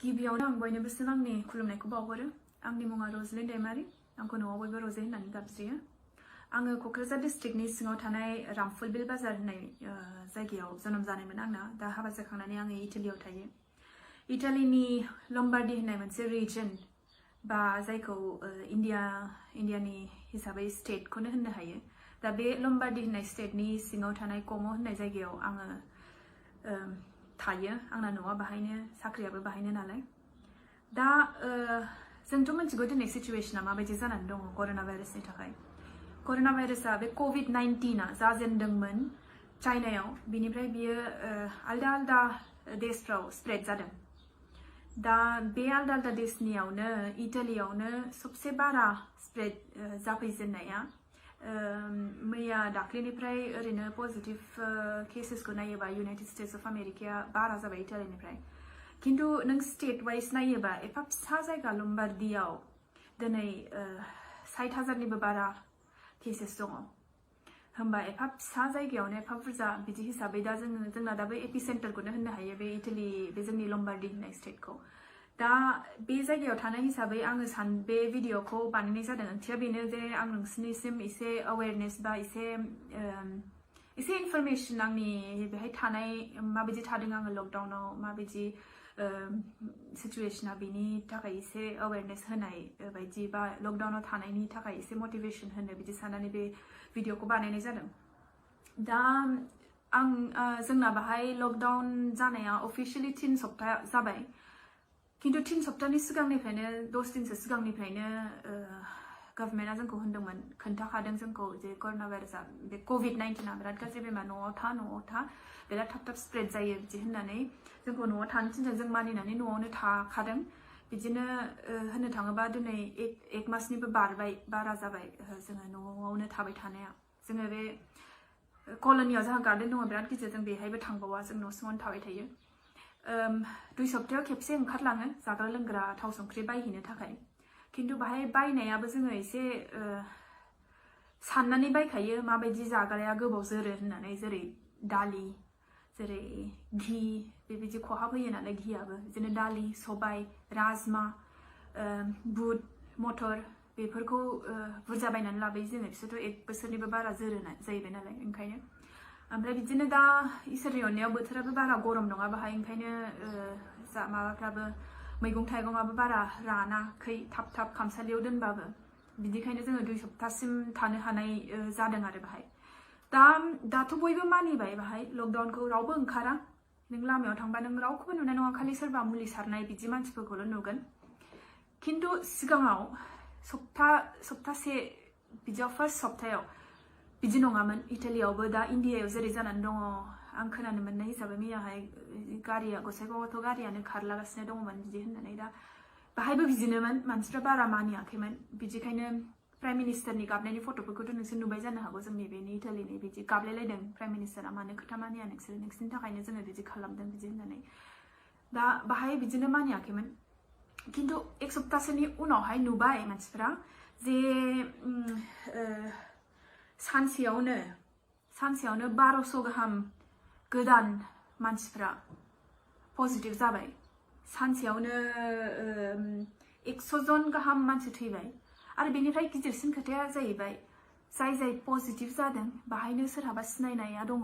गिबियावनो आं बयनिबो आंनि खुलुमनायखौ बावहरो। आंनि मुङा Roseline Daimary। आंखौ न'आव बयबो रजे होननानै गाबज्रियो। आङो क'क्राझार डिस्ट्रिक्टनि सिङाव थानाय RamfallBill बाजार होननाय जायगायाव जोनोम जानायमोन आंना। दा हाबा जाखांनानै आङो इटालियाव थायो। इटालिनि लम्बार्डी होननाय मोनसे रिजन बा जायखौ इन्डियानि हिसाबै स्टेटखौनो होननो हायो। दा बे लम्बार्डी होननाय स्टेटनि सिङाव थानाय क'मो होननाय जायगायाव आङो थायो। आंना न'आ बाहायनो, साख्रियाबो बाहायनो नालाय। दा जोंथ' मिथिगौ दिनै सिचुवेशना माबायदि जानानै दङ कर'ना भाइरासनि थाखाय। कर'ना भाइरासआ बे COVID-19आ जाजेनदोंमोन चाइनायाव, बिनिफ्राय बियो आलदा आलदा देशफ्राव स्प्रेड जादों। दा बे आलदा आलदा देशनियावनो इटालियावनो सबसे बारा स्प्रेड जाफैजेननाया मैया दाख्लिनिफ्राय ओरैनो पजिटिभ केसेसखौ नायोबा इउनाइटेड स्टेट्स अफ आमेरिकाया बारा जाबाय इटालिनिफ्राय। किन्तु नों स्टेट वाइज नायोबा एफा फिसा जायगा लम्बार्डीयाव दिनै 60,000निबो बारा केसेस दङ। होमबा एफा फिसा जायगायावनो एफा बुरजा बिदि हिसाबै दा जोंना दा बे एपिसेन्टारखौनो होननो हायो बे इटालि बे जोंनि लम्बार्डी होननाय स्टेटखौ। दा बे जायगायाव थानाय हिसाबै आङो बे भिडिअखौ बानायनाय जादों। ओंथिया बेनो जे आं नोंसिनिसिम एसे एवेयारनेस बा एसे इनफरमेसन आंनि बेहाय थानाय माबायदि थादों आङो लकडाउनाव माबायदि सिचुवेशना बेनि थाखाय एसे एवेयारनेस होनाय बायदि बा लकडाउनाव थानायनि थाखाय एसे मटिभेसन होनो बिदि साननानै बे भिडिअखौ बानायनाय जादों। दा जोंना बाहाय लकडाउन जानाया अफिसियेलि 3 सप्ता जाबाय। किन्तु 3 सप्तानि सिगांनिफ्रायनो 10 दिनसो सिगांनिफ्रायनो गभर्नमेन्टआ जोंखौ होनदोंमोन, खोन्थाखादों जोंखौ जे कर'ना भाइरासआ बे COVID-19आ बिराद गाज्रि बेमार, न'आव था बिराद थाब स्प्रेड जायो बिदि होननानै जोंखौ न'आव थानो थिनदों। जों मानिनानै न'आवनो थाखादों। बिदिनो होननो थाङोबा दिनै 1 मासनिबो बारा जाबाय जोङो न'आवनो थाबाय थानाया। जोङो बे कल'नियाव जोंहा गार्डेन दङ बिराद गिदिर, जों बेहायबो थांबावा, जों न' सिङावनो थाबाय थायो। 2 सप्तायाव खेबसे ओंखारलाङो जाग्रा लोंग्रा थाव संख्रि बायहैनो थाखाय। किन्तु बाहाय बायनायाबो जोङो एसे साननानै बायखायो माबायदि जाग्राया गोबाव जोरो होननानै, जेरै दालि, जेरै घि, बेबायदि खहाब होयो नालाय घियाबो। बिदिनो दालि, सबाय, राजमा, बुट, मटर बेफोरखौ बुरजा बायनानै लाबोयो जोङो। बिसोरथ' 1 बोसोरनिबो बारा जोरो जाहैबाय नालाय ओंखायनो। ओमफ्राय बिदिनो दा इसोरनि अननायाव बोथोराबो बारा गरम नङा बाहाय, ओंखायनो माबाफ्राबो मैगं थाइगंआबो बारा रानाखै थाब खामसालियाव दोनबाबो। बिदिखायनो जोङो 2 सप्तासिम थानो हानाय जादों आरो बाहाय। दाथ' बयबो मानिबाय बाहाय लकडाउनखौ, रावबो ओंखारा। नों लामायाव थांबा नों रावखौबो नुनाय नङा, खालि सोरबा मुलि सारनाय बिदि मानसिफोरखौल' नुगोन। किन्तु सिगाङाव सप्तासे बिदियाव फार्स्ट सप्तायाव बिदि नङामोन। इटालियावबो दा इन्डियायाव जेरै जानानै दङ, आं खोनानो मोननाय हिसाबै मैयाहाय गारिया गसाइगावआवथ' गारियानो खारलागासिनो दङमोन बिदि होननानै। दा बाहायबो बिदिनोमोन, मानसिफ्रा बारा मानियाखैमोन। बिदिखायनो प्राइम मिनिस्टारनि गाबनायनि फट'फोरखौथ' नोंसोर नुबाय जानो हागौ। जोंनि बेनि इटालिनि बिदि गाबलायलायदों प्राइम मिनिस्टारा, मानो खोथा मानिया नोंसोरनि थाखायनो जोङो बिदि खालामदों बिदि होननानै। दा बाहाय बिदिनो मानियाखैमोन। किन्तु 1 सप्तासोनि उनावहाय नुबाय मानसिफ्रा जे सानसेयावनो 1200 गाहाम गोदान मानसिफ्रा पजिटिभ जाबाय। सानसेयावनो 100 जन गाहाम मानसि थैबाय। आरो बेनिफ्राय गिदिरसिन खोथाया जाहैबाय जाय पजिटिभ जादों बाहायनो सोरहाबा सिनायनाया दङ,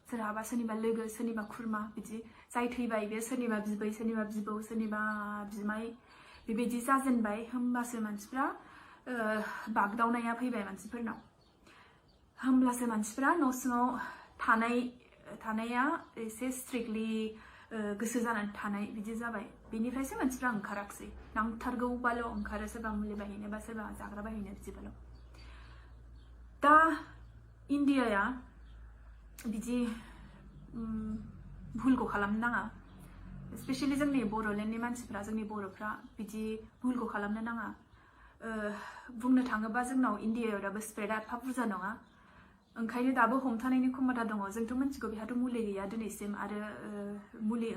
सोरहाबा सोरनिबा लोगो, सोरनिबा खुरमा बिदि जाय थैबाय बे सोरनिबा बिबै, सोरनिबा बिबौ, सोरनिबा बिमाय बेबायदि जाजेनबाय। होमबासो मानसिफ्रा बागदावनाया फैबाय मानसिफोरनाव। होमब्लासो मानसिफ्रा न' सिङाव थानाया एसे स्ट्रिक्टलि गोसो जानानै थानाय बिदि जाबाय। बेनिफ्रायसो मानसिफ्रा ओंखाराखसै। नांथारगौबाल' ओंखारो, सोरबा मुलि बायहैनो बा सोरबा जाग्रा बायहैनो बिदिबाल'। दा इन्डियाया बिदि भुलखौ खालामनो नाङा। स्पेसियेलि जोंनि बर'लेण्डनि मानसिफ्रा, जोंनि बर'फ्रा बिदि भुलखौ खालामनो नाङा। बुंनो थाङोबा जोंनाव इन्डियायाव दाबो स्प्रेडआ एफा बुरजा नङा, ओंखायनो दाबो हमथानायनि क्षमता दङ। जोंथ' मिथिगौ बेहाथ' मुलि गैया दिनैसिम, आरो मुलि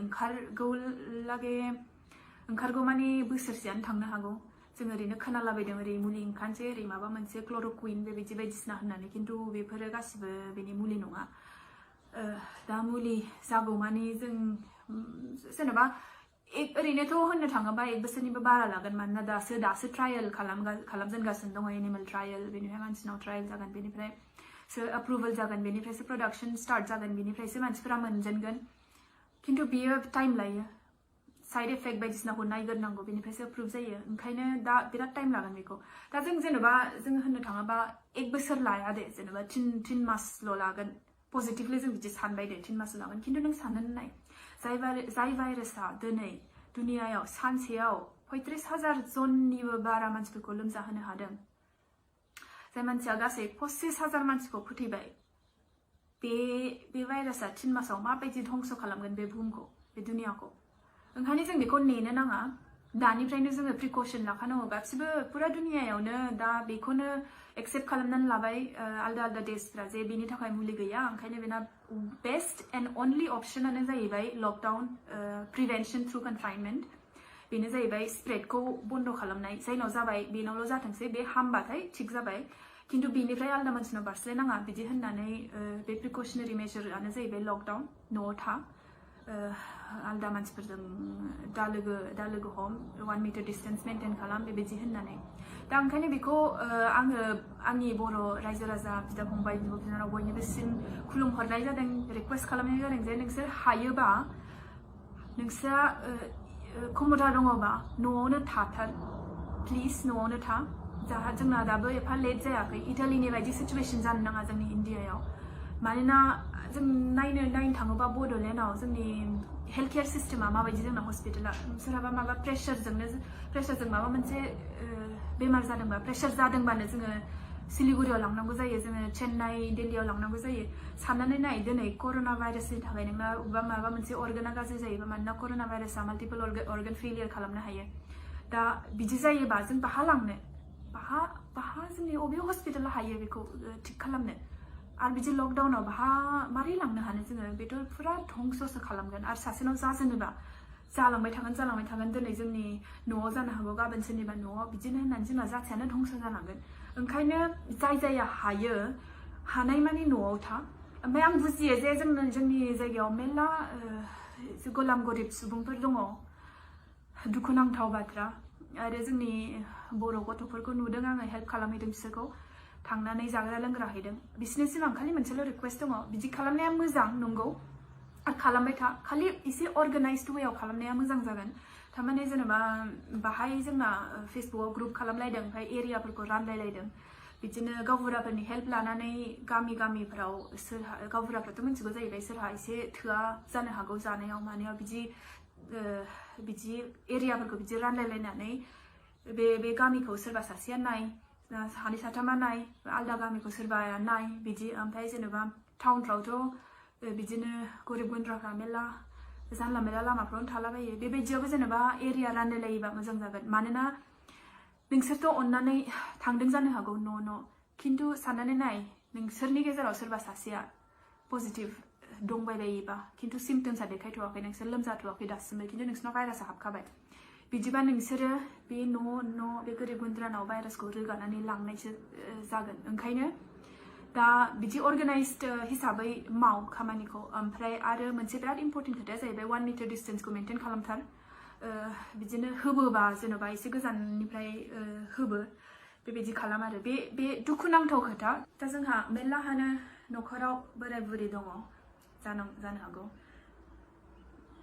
ओंखारगौ माने बोसोरसेयानो थांनो हागौ। जों ओरैनो खोनालाबायदों ओरै मुलि ओंखारनोसै, ओरै माबा मोनसे क्ल'र'कुइन बेबायदि बायदिसिना होननानै, किन्तु बेफोरो गासिबो बेनि मुलि नङा। दा मुलि जागौ माने जों जेनेबा ओरैनोथ' होननो थाङोबा 1 बोसोरनिबो बारा लागोन मानोना दासो ट्रायल खालामजेनगासिनो दङ एनिमेल ट्रायल बेनिफ्राय मानसिनाव ट्रायल जागोन बेनिफ्रायसो अप्रुभेल जागोन बेनिफ्रायसो प्रडाक्शन स्टार्ट जागोन बेनिफ्रायसो मानसिफोरा मोनजेनगोन खिन्थु बियो टाइम लायो साइड इफेक्ट बायदिसिनाखौ नायग्रोनांगौ बेनिफ्रायसो अप्रुभ जायो ओंखायनो दा बिराद टाइम लागोन बेखौ दा जों जेनेबा जों होननो थाङोबा 1 बोसोर लाया दे जेनेबा 3 मासल' लागोन पजिटिभलि जों बिदि सानबाय दे 3 मासल' लागोन खिन्थु नों साननानै नाय जाय भाइरासआ दिनै दुनियायाव सानसेयाव 35,000 जननिबो बारा मानसिफोरखौ लोमजाहोनो हादों जाय मानसिया गासै 25,000 मानसिखौ फोथैबाय बे भाइरासआ 3 मासाव माबायदि धंस खालामगोन बे बुहुमखौ बे दुनियाखौ ओंखायनो जों बेखौ नेनो नाङा दानिफ्रायनो जोङो प्रिकसन लाखानांगौ गासिबो पुरा दुनियायावनो दा बेखौनो एक्सेप्ट खालामनानै लाबाय आलदा देशफ्रा जे बेनि थाखाय मुलि गैया ओंखायनो बेना बेस्ट एन्ड अनलि अपसनानो जाहैबाय लकडाउन प्रिभेन्सन थ्रु कनफाइनमेन्ट बेनो जाहैबाय स्प्रेडखौ बन्द खालामनाय जायनाव जाबाय बेनावल' जाथोंसै बे हामबाथाय थिग जाबाय खिन्थु बेनिफ्राय आलदा मानसिनाव बारस्लायनाङा बिदि होननानै बे प्रिकसनारि मेजरानो जाहैबाय लकडाउन न'आव था आलदा मानसिफोरजों दा लोगो हम 1 मिटार डिस्टेन्स मेनटेन खालाम बेबायदि होननानै दा ओंखायनो बेखौ आङो आंनि बर' रायजो राजा बिदा फंबाय बिब' बिनानाव बयनिबोसिम खुलुमहरनाय जादों रिक्वेस्ट खालामनाय जादों जे नोंसोर हायोबा नोंस्रा क्षमता दङबा न'आवनो थाथार प्लिज न'आवनो था जोंना दाबो एफा लेट जायाखै इटालिनि बायदि सिचुवेसन जानो नाङा जोंनि इन्डियायाव मानोना जों नायनो थाङोबा बड'लेण्डआव जोंनि हेल्थ केयार सिस्टेमा माबायदि जोंना हस्पिटाला सोरहाबा माबा प्रेसारजों माबा मोनसे बेमार जादोंबा प्रेसार जादोंबानो जोङो सिलिगुरियाव लांनांगौ जायो जोङो चेन्नाइ दिल्लीयाव लांनांगौ जायो साननानै नाय दिनै कर'ना भाइरासनि थाखाय नोंना माबा मोनसे अर्गाना गाज्रि जायोबा मानोना कर'ना भाइरासआ माल्टिपल अर्गान फेलियर खालामनो हायो दा बिदि जायोबा जों बाहा लांनो बाहा जोंनि अबे हस्पिटाला हायो बेखौ थिग खालामनो आरो बिदि लकडाउनाव बाहा मारै लांनो हानो जोङो बेथ' पुरा धंससो खालामगोन आरो सासेनाव जाजेनोबा जालांबाय थागोन दिनै जोंनि न'आव जानो हागौ गाबोन सोरनिबा न'आव बिदिनो होननानै जोंना जाथियानो धंस जालांगोन ओंखायनो जायहा हायो हानाय मानि न'आव था ओमफ्राय आं बुजियो जे जोंनि जायगायाव मेरला गलाम गरिब सुबुंफोर दङ दुखुनांथाव बाथ्रा आरो जोंनि बर' गथ'फोरखौ नुदों आङो हेल्प खालामहैदों बिसोरखौ थांनानै जाग्रा लोंग्रा हैदों बिसोरनिसिम आं खालि मोनसेल' रिक्वेस्ट दङ बिदि खालामनाया मोजां नंगौ आरो खालामबाय था खालि एसे अर्गानाइज्ड वेआव खालामनाया मोजां जागोन थारमाने जेनेबा बाहाय जोंना फेसबुकआव ग्रुप खालामलायदों ओमफ्राय एरियाफोरखौ रानलायलायदों बिदिनो गावबुराफोरनि हेल्प लानानै गामिफ्राव सोरहा गावबुराफ्राथ' मिथिगौ जाहैबाय सोरहा एसे थोआ जानो हागौ जानायाव मानायाव बिदि एरियाफोरखौ बिदि रानलायलायनानै बे गामिखौ सोरबा सासेया नाय सानै साथामा नाय आलदा गामिखौ सोरबाया नाय बिदि ओमफ्राय जेनेबा टाउनफ्रावथ' बिदिनो गरिब गुन्द्राफ्रा मेरला जानला मेरला लामाफ्रावनो थालाबायो बेबायदियावबो जेनेबा एरिया रानलायलायोबा मोजां जागोन मानोना नोंसोरथ' अननानै थांदों जानो हागौ न' खिन्थु साननानै नाय नोंसोरनि गेजेराव सोरबा सासेया पजिटिभ दंबायबायोबा खिन्थु सिम्पटम्सआ देखायथ'वाखै नोंसोर लोमजाथ'वाखै दासिमबो खिन्थु नोंसिनाव भाइरासआ हाबखाबाय बिदिबा नोंसोरो बे न' बे गोरिब गुन्द्रानाव भाइरासखौ रोगानानै लांनायसो जागोन ओंखायनो दा बिदि अर्गानाइज्ड हिसाबै माव खामानिखौ ओमफ्राय आरो मोनसे बिराद इम्परटेन्ट खोथाया जाहैबाय 1 मिटार डिस्टेन्सखौ मेनटेन खालामथार बिदिनो होबोबा जेन'बा एसे गोजाननिफ्राय होबो बेबायदि खालाम आरो बे दुखुनांथाव खोथा दा जोंहा मेरलाहानो न'खराव बोराय बुरि दङ जानो हागौ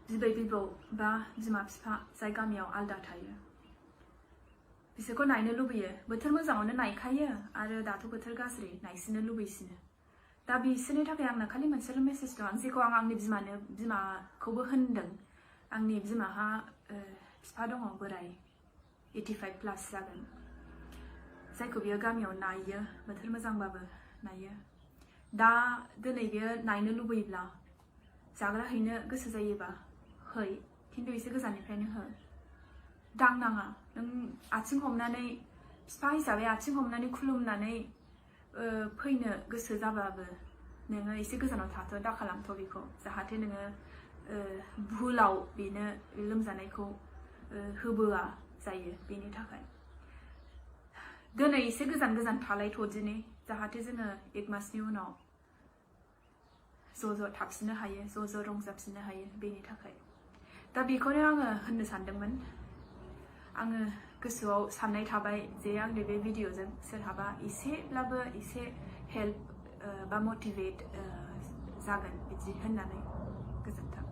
बिबै बिबौ बा बिमा बिफा जाय गामियाव आलदा थायो बिसोरखौ नायनो लुबैयो बोथोर मोजाङावनो नायखायो आरो दाथ' बोथोर गाज्रि नायसिनो लुबैसिनो दा बिसोरनि थाखाय आंना खालि मोनसेल' मेसेज दं जेखौ आं आंनि बिमाखौबो होनदों आंनि बिमाहा बिफा दङ बोराय 85 प्लास जागोन जायखौ बियो गामियाव नायो बोथोर मोजांबाबो नायो दा दिनै बियो नायनो लुबैब्ला जाग्रा हैनो गोसो जायोबा है खिन्थु एसे गोजाननिफ्रायनो हो दांनाङा नों आथिं हमनानै बिफा हिसाबै आथिं हमनानै खुलुमनानै फैनो गोसो जाबाबो नोङो एसे गोजानाव थाथ' दा खालामथ' बेखौ जाहाथे नोङो भुलाव बेनो लोमजानायखौ होबोआ जायो बेनि थाखाय दिनै एसे गोजान थालायथ'दिनि जाहाथे जोङो 1 मासनि उनाव ज' थाफिननो हायो ज' रंजाफिननो हायो बेनि थाखाय दा बेखौनो आङो होननो सानदोंमोन आङो गोसोआव साननाय थाबाय जे आंनि बे भिडिअजों सोरहाबा एसेब्लाबो एसे हेल्प बा मटिभेट जागोन बिदि होननानै गोजोन्थों